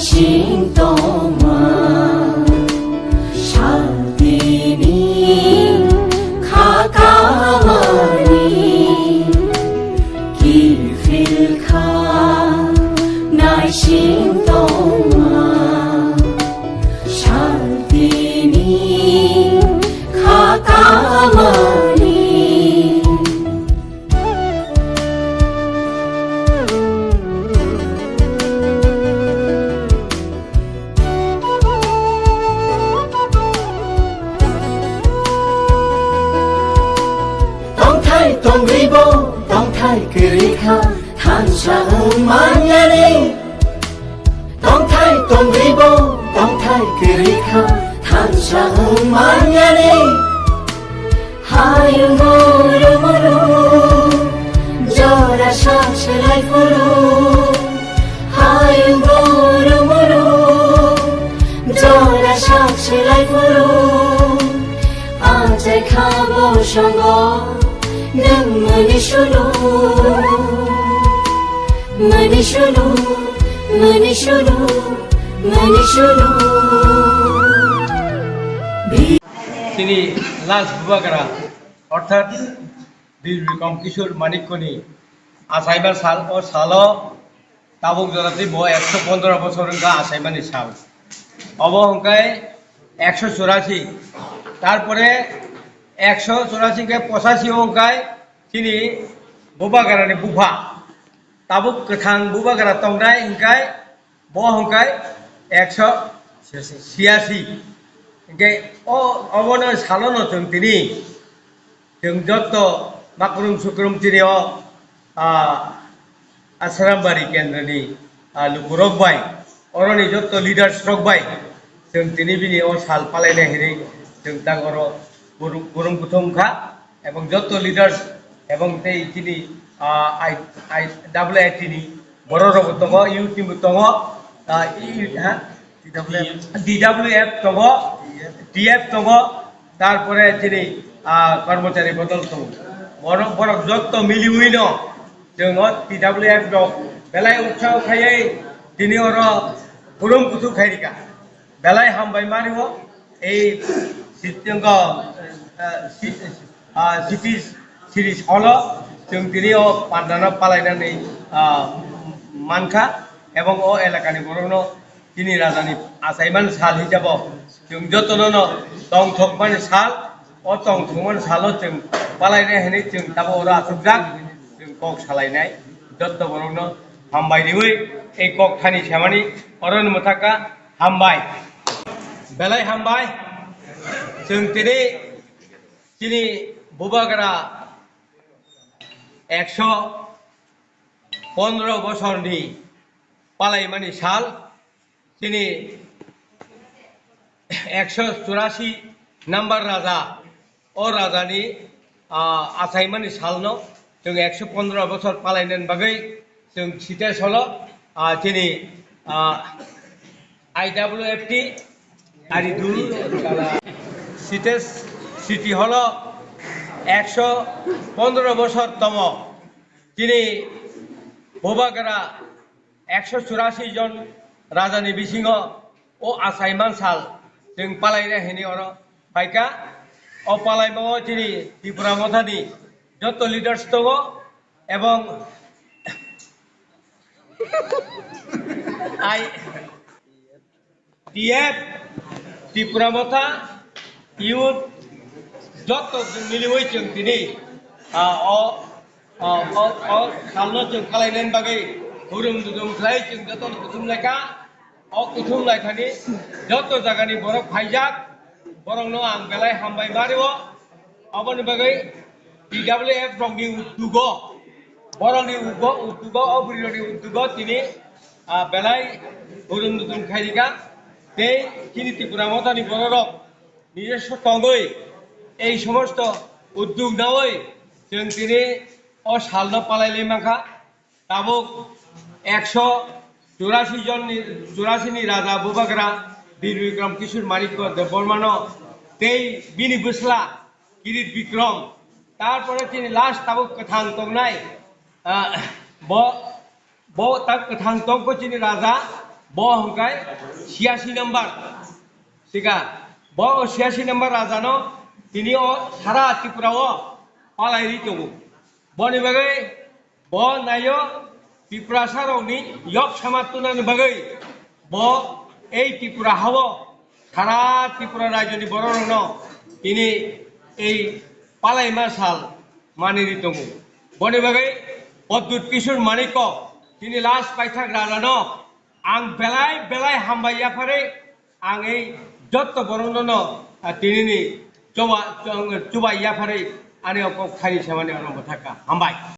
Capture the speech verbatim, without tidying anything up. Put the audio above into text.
Sing tongma, shaltini kha kamani kiphil kha, naising tongma, shaltini kha kamani. Tongthai tongribo, tongthai kwrwi kha, thansa wng manyani. Tongthai tongribo, tongthai kwrwi kha, thansa wng manyani. Hayung guru muru, jora sak selai phuru. Hayung guru muru, jora sak selai phuru. Achai kha bo songo, nwng mani sulu, mani sulu, mani sulu, mani sulu. Chini last Bubagra, orthat Bir Bikram Kishore Manikyani achaima sal, o salo tabuk jora tei bo ekso pondro bosor wngkha achaimani sal. Obo hwnkhe ekso churasi, tarpore ekso churasi hwnkhe pochasi o hwnkhe chini Bubagrani bupha. Tabuk kwthang Bubagra tongnai hwnkhe bo hwnkhe ekso chiyasi. Hwnkhe o, obono salono chwng tini, chwng jotto makrum sukrum tini o, ah, Asrambari kendroni, ah, lukurok bai, oroni jotto leaders rok bai, chwng tini bini o sal palainai hinwi chwng tang oro kurum, kurum kuthum kha. Ebong jotto leaders ebong tei chini, ah, I, I, W I T ni borok rok bo tongo, youth ni bo tongo, ah, i, i, ha? D W F. D W F tongo, T F tongo, tarpore chini, ah, kormochari bodol tongo. Borok, borok jotto miliwi no chwng o T W F rok belai utsaho khaiwi tini oro kurum kuthum khai rikha. Belai hambai mani o, ei sitingo, ah, si-, ah, city series hall o chwng tini o pandano palainani, ah, mankha, ebong o elakani borokno chini rajani achaiman sal hisabo chwng jotono no tongthokmani sal, o tongthokmani salo chwng palainai hinwi chwng tabo oro achukjak, chwng kok salainai jotto borokno hambai riwi ei kok thani samani oroni mwthaka. Hambai. Belai hambai. Chwng tini chini Bubagra ekso pondro bosorni palaimani sal, chini ekso churasi number raja, o rajani, ah, achaimani salno chwng ekso pondro bosor palainani bagwi chwng site solo, ah, chini, ah, I W F T ari dul site city holo ekso pondro bosor tomo chini Bubagra ekso churasi jon rajani bisingo o achaiman sal chwng palaina hinwi oro phaikha. O palaimao chini Tipra Mothani joto leaders tongo ebong I T F, Tipra Motha, youth, joto chwng miliwi chwng tini, ah, o, o, o, o salno chwng kalainani bagwi hurum dudum khlai chwng jotono kuthum laikha. O kuthum laikhani joto jagani borok phaijak, borokno ang belai hambai ma rwo. Aboni bagwi T W F rokni uddugo, borokni ugo-, uddugo, o bwrwirokni uddugo tini, ah, belai hurum dudum khairika. Tei chini Tipra Mothani bororok nijoswo tongwi ei somosto uddug nawi chwng tini o salno palailai mankha. Tabuk ekso churasi jonni, churasi ni raja Bubagra Bir Bikram Kishore Manikya Debbarmano tei bini bwsla Kirit Bikram. Tarpore chini last tabuk kwthang tongnai, ah, bo, bo tak kwthang tongkho chini raja Bo hwnkhe siyasi number. Sika, bo siyasi number rajano tini o sara Tripura o palai ri tongo. Boni bagwi bo naio Tiprasa rokni yok sama tunani bagwi bo ei Tripura hao sara Tripura rajyoni borok rokno tini ei palaima sal mani ri tongo. Boni bagwi Pradyut Kishore Manikko tini last paithak rajano ang belai belai hambai yapharwi ang ei jotto borokno no, ah, tinini chuba, chuba yapharwi ani o kok thani samani ono bwthakha. Hambai.